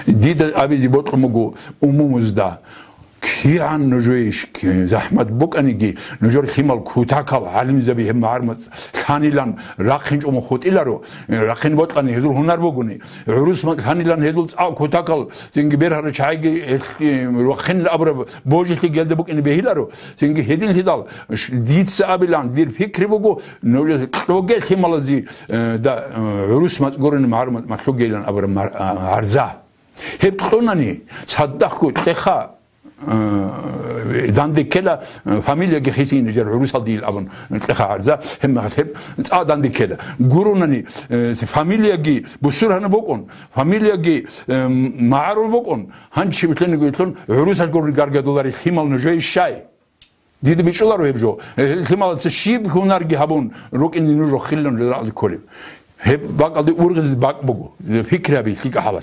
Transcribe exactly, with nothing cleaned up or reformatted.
Дида абизе бокьун буго умумузда. КигӀан нужее иш-, ки-, захӀмат букӀаниги, нужер лъимал кутакал гӀалимзаби гьеб магӀармацӀ лъанилан рахъинчӀого хутӀиларо, рахъин бокьани гьезул гьунар бугони, гӀурус ма-, лъанилан гьезул цӀакъ кутакал, цинги бергьарал чагӀиги, э, рахъинил абураб божилъи гелда букӀине бегьиларо, цинги гьединлъидал, ш-, дица абилан, дир пикри буго, нуж-, кьоге лъималазе, э, да, э, гӀурус мацӀ гурони магӀармацӀ малъугейилан абураб мар-, а, гӀарза. Гьеб кьунани, цадахъго кьеха, э, данде ккела, э, фамилияги хисин жер гӀурусал дийил абун кьеха гӀарза, гьеб мехалъ гьеб цӀа данде ккела. Гуронани, э, фамилияги бусургьана букӀун, фамилияги, э, магӀарул букӀун, гьанчи милъениго илъун гӀурусал гурони гаргадулари лъимал нужее щай? Дида бичӀчӀуларо гьеб жо. Э, лъималаца щиб гьунарги гьабун рукӀине нуж рохилан рагӀалде кколеб. Гьеб бакӀалде ургъизе бакӀ буго. Пикри гьабе лъикӀа гьабал.